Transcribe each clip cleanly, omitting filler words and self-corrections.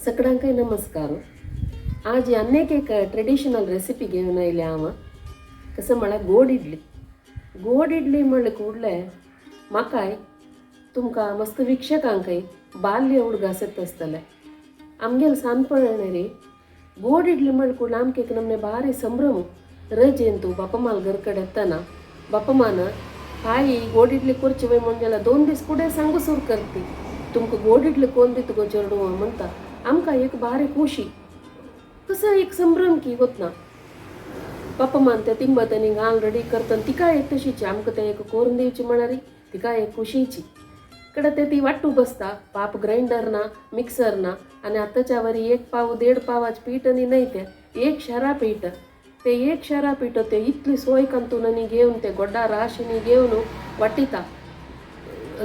सगळ्यांकय नमस्कार. आज अनेक एक ट्रेडिशनल रेसिपी घेऊन आयले हांव. कसं म्हळ्यार गोड इडली. गोड इडली म्हणले ಕೂಡಲೇ म्हाकाय तुमकां मस्त वीक्षकांकय बाल्य उडगास येता आसतलें. आमगेले सानपणारी गोड इडली म्हणले ಕೂಡಲೇ आमकां एक नमने भारी संभ्रम. रजेन तूं बापमाल घर कडेन येतना बापमान ताई गोड इडली करची वय म्हण जाल्यार 2 दीस फुडें सांगू सुरू करती, तुमकां गोड इडली कोण दिता गो चेडूं म्हणटा. आमकां एक भारी खुशी, कसो एक संभ्रम की वतना बापमान ते तिंबत आनी घाल रेडी करतना तिका एक तशीची आमकां तें एक करून दिवची म्हळ्यार तिका एक खुशीची. कडे ते ती वांटू बसता, पाप ग्रायंडर ना मिक्सर ना, आनी आतांच्या वरी 1 पाव 1.5 पावाचें पीठ आनी न्हय तें 1 शेरा पीठ. ते 1 शेरा पीठ ते इतली सोय कंतून आनी घेवन ते गोड्डा राशीनी घेवन वाटिता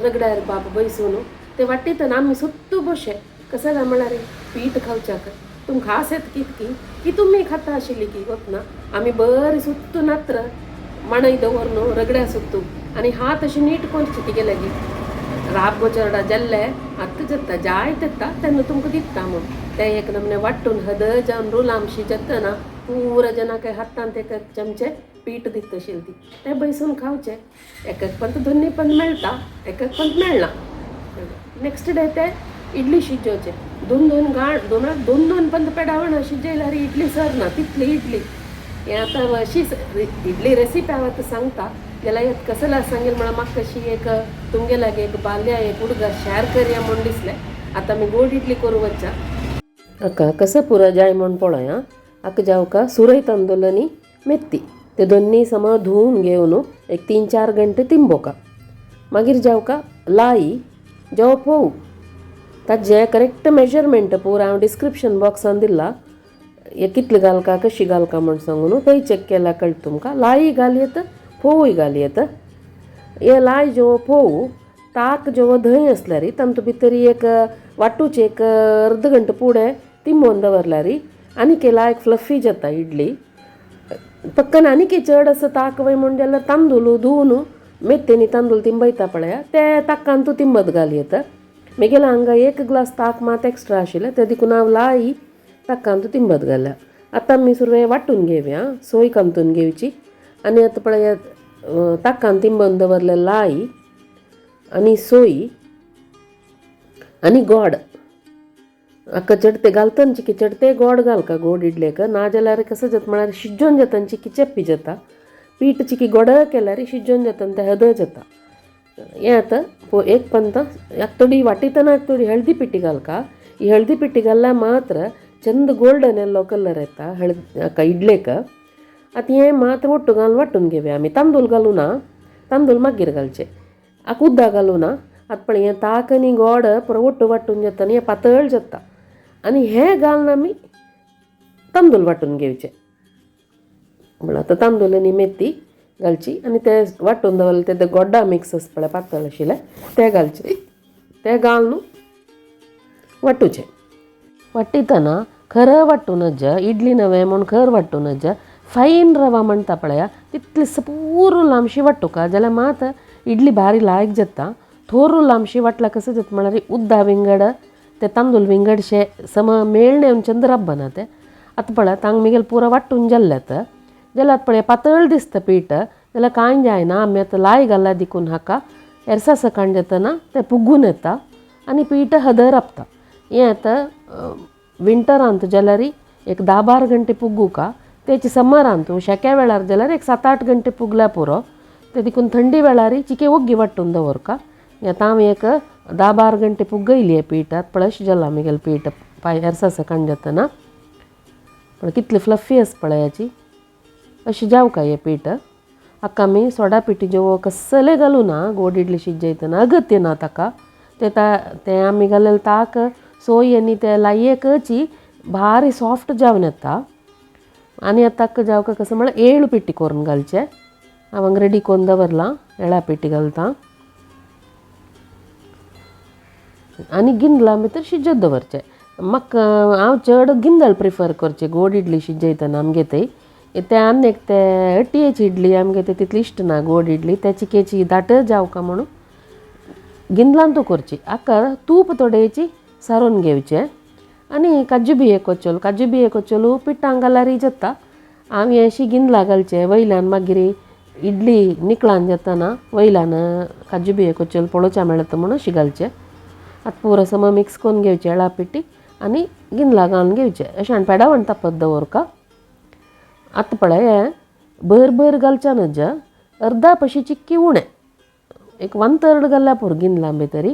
रगड्यार बाप बैसून ते वाटितना आमी सुत्तू बशे. कसं काय म्हळ्यार पीठ खावच्याक तुमकां खास येता कितकी की तुमी खाता आशिल्ली की वतना आमी बरी सुत्तू नात्र माणय दवर रगड्या सुत्तू आनी हात अशी नीट करची तिगे लागीं राब गो चेरडा जाल्ले आत्तां जाता जाय तेत्ता तेन्ना तुमकां दिता म्हूण ते एक नमने वांटून हद जावन रुलामशी जातना पुरा जनाक हातान एक चमचे पीठ दिता आशिल्ली ती ते बैसून खावचे. एक एक पंत दोन्ही पंत मेळटा, एक एक पंत मेळना. नेक्स्ट डे ते इडली शिजोवचे 2 2 गाण 2 2 पंत पेडावण शिजयल्यार इडली सरना तितली इडली. हें आतां अशी इडली रेसिपी हांव आतां सांगता जाल्यार कसला सांगेल म्हळ्यार म्हाका कशी एक तुमगे लागीं एक बाल्या एक उडगा शेअर करया म्हूण दिसलें. आतां आमी गोड इडली करूं वच्चा. हाका कसं पुरो जाय म्हूण पळय आं. हाका जावका सुरय तांदूळ आनी मेथी ते दोन्ही सम धुवन घेवन एक 3-4 घंटे तिंबोका. मागीर जावका लाई जेव फोव ताजें करेक्ट मेजरमेंट पुरा हांव डिस्क्रिप्शन बॉक्सान दिला, हे कितले घालका कशी घालका म्हूण सांगून थंय चॅक केल्यार कळटा तुमकां. लाई घालयेत फोवूय घालयेत. हे लाय जेव फोव ताक जेव धंय आसल्यार तातूंत भितर एक वांटूचे एक अर्द घंटे फुडें तिंबोवन दवरल्यार आनीक लायक फ्लफी जाता इडली. पक्कन आनीक चड असो ताक वय म्हूण जाल्यार तांदूळ धुवन मेथयेनी तांदूळ तिंबयता पळया ते ताकान तूं तिंबत घालयेत. मेगेल्या हांगा 1 ग्लास ताक मात एक्स्ट्रा आशिल्लें ते देखून हांव लाई ताकान तूं तिंबत घाल्या. आतां आमी सुरवे वांटून घेवया, सोय कांतून घेवची. आनी आतां पळया ताकान तिंबून दवरलें लाई आनी सोय आनी गोड. हाका चडते घालतना चिकी चडते गोड घालका गोड इडलेक, नाजाल्यार कसं जाता म्हळ्यार शिजोवन जाता चिकी चेप्पी जाता. पीठ चिकी गोड केल्यार शिजोवन जाता आनी तें हद जाता. हें आतां एक पंत थोडी वाटितना थोडी हळदी पिठी घालका. ही हळदी पिठी घालल्यार मात्र चंद गोल्डन येल्लो कलर येता हळद हाका इडलेक. आतां हें मात्र ಒಟ್ಟು घालून वांटून घेवया आमी. तांदूळ घालूं ना, तांदूळ मागीर घालचे. हाका उदक घालूं ना. आतां पळय हें ताक आनी गोड पुरो ಒಟ್ಟು वांटून जाता आनी हें पातळ जाता. आनी हें घालून आमी तांदूळ वांटून घेवचे. म्हळ्यार आतां तांदूळ आनी मेथी घालची आनी ते वांटून दवरले ते गोड्डा मिक्स आसा पळय पातळ आशिल्लें ते घालचे. ते घालून वांटूचें. वांटितना खर वांटूं नज, इडली नवें म्हूण खर वांटूं नज. फायन रवा म्हणटा पळया तितली पुरो लांबशी वांटूका जाल्यार मात इडली भारी लायक जाता. थोरू लांबशी वांटल्यार कसं जाता म्हळ्यार उद्दा विंगड ते तांदूळ विंगडशे सम मेळणे चंद रब्बना ते. आतां पळय तांग मिगेल पुरो वांटून जाल्लें जाल्यार आतां पळय पातळ दिसता पीठ जाल्यार कांय जायना. आमी आतां लाय घाल्या देखून हाका एरसा सकाळ जातना तें पुगून येता आनी पीठ हदर राबता. हें आतां विंटरांत जाल्यार एक 10-12 घंटे पुगूका, तेचे समरांत शेक्या वेळार जाल्यार एक 7-8 घंटे पुगल्या पुरो. ते देखून थंडी वेळार चिके ओग्गी वांटून दवरका. आतां हांव एक 10-12 घंटे पुगयली हें पीठ. आतां पळय अशें जालां मिगेलें पीठ पाय एरसा सकाळ जातना पळय कितली फ्लफी आसा पळय हाची. अशें जावका हें पीठ. हाका आमी सोडा पिठी जेव कसलें घालूं ना गोड इडली शिजयतना अगत्य ना ताका. ते तें आमी घालेलें ताक सोय आनी ते लायेकची भारी सॉफ्ट जावन येता. आनी आतां ताका जावका कसं म्हळ्यार 7 पिठी करून घालचें. हांव हांगा रेडी करून दवरलां, 7 पिठी घालता. आनी गिंदलां भितर शिजत दवरचें. म्हाका हांव चड गिंदळ प्रिफर करचें गोड इडली शिजयतना आमगे थंय. ते आनी एक ते अटयेची इडली आमगे ते तितली इश्ट ना गोड इडली, ते चिकेची दाट जावका म्हणून गिंदलान तूं करची. हाका तूप थोडेची सारोवन घेवचें. आनी काजू बिये कोचोल, काजू बिये कोचोल पिठांक घाल्यार जाता. हांव अशी गिंदला घालचें वयल्यान मागीर इडली निकळान जाताना वयल्यान काजू बिये कोचोल पळोवच्या मेळटा म्हणून अशी घालचें. आतां पुरो सम मिक्स करून घेवचें येळा पिठी आनी गिंदला घालून घेवचें. अशें पेडावण तापत दवरका. आतां पळय भर भर घालच्या न्हय, अर्दा पशी चिक्की उणें, एक 1/3 घाल्यार पुरो गिंदलां भितरी.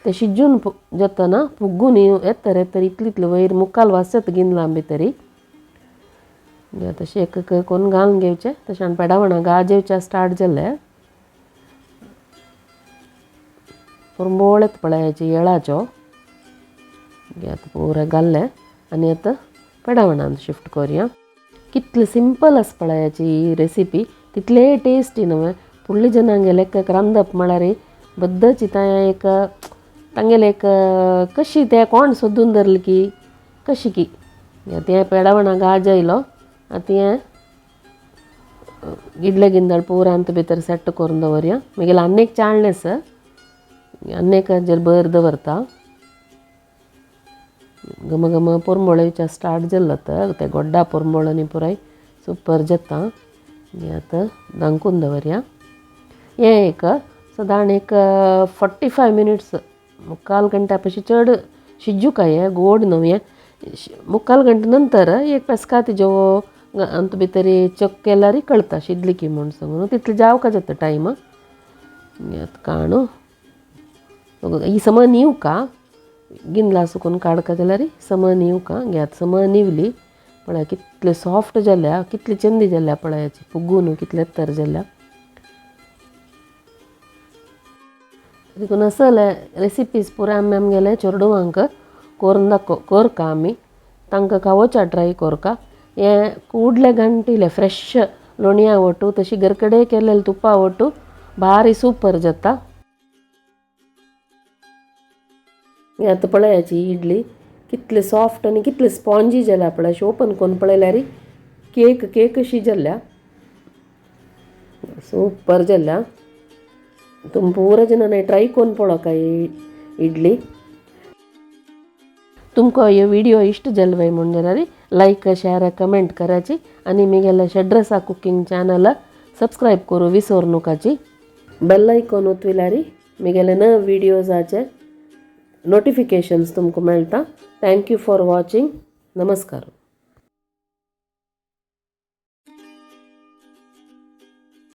ते शिजून जाताना फुगून येतर येतर इतली इतले वयर मुखाल वास येता गिंदलां भितरी. तशें एक एक करून घालून घेवचें. तशें पेडावणां गाज येवच्या स्टार्ट जालें. पुरंबोळ येता पळयाची येळाचो. आतां पुरो घाल्लें आनी आतां पेडावणान शिफ्ट करुया. कितले सिंपल आसा पळयाची ही रेसिपी, तितले टेस्टी न्हय. फुडले जनांगेले एक रांदप म्हळ्यार बद्दची तांय एक तांगेले एक कशी ते कोण सोदून धरले की कशी की. तें पेडावणां गाज आयलो. आतां हें इडले गिंदळ पुरांत भितर सेट करून दवरया. मागीर आनी एक चाळणें आसा, आनी एक हाजेर भर दवरता. घम घम पोरंबोळ येवच्या स्टार्ट जाल्लो ते गोड्डा पोरंबोळ आनी पुराय सुपर जाता. आतां धांकून दवरया. हें एक सादारण एक 45 मिनिट्स, मुक्काल घंट्या पशी चड शिजूका हें गोड न्हय हें. मुक्काल घंटे नंतर एक पेसका तिजो अंत भितर चेक केल्यार कळटा शिजली की म्हूण सांगून, तितले जावका जाता टायम. आतां काणू ही सम निवका गिंदला सुकून काडका जाल्यार सम निवका. आतां सम निवली पळय कितले सॉफ्ट जाल्या, कितली चंदी जाल्या पळयाची, फुगून कितले तर जाल्या. देखून असले रेसिपीज पुराय आमी आमगेले चेडवांक करून दाखो करका, आमी तांकां खावोच्या ट्राय करका. हें कुडले घांटिले फ्रेश लोणया वटू तशी घरकडे केलेले तुपा वटू भारी सुपर जाता. आतां पळयाची इडली कितले सॉफ्ट आनी कितले स्पॉन्जी जाल्या पळय. अशी ओपन करून पळयल्यार केक केक अशी जाल्या, सुपर जाल्या. तुमी पुरो जाणांनी ट्राय करून पळोवका ही इडली. तुमकां हे व्हिडिओ इश्ट जालो म्हूण जाल्यार लायक शेअर कमेंट कराची आनी म्हगेल्या शेड्रसा कुकींग चॅनल सबस्क्रायब करूं विसर नकाची. बेल आयकॉन ओतविल्यार म्हगेले नवे व्हिडियोजाचे नोटिफिकेशन्स तुमकां मेळटा. Thank you for watching. नमस्कार.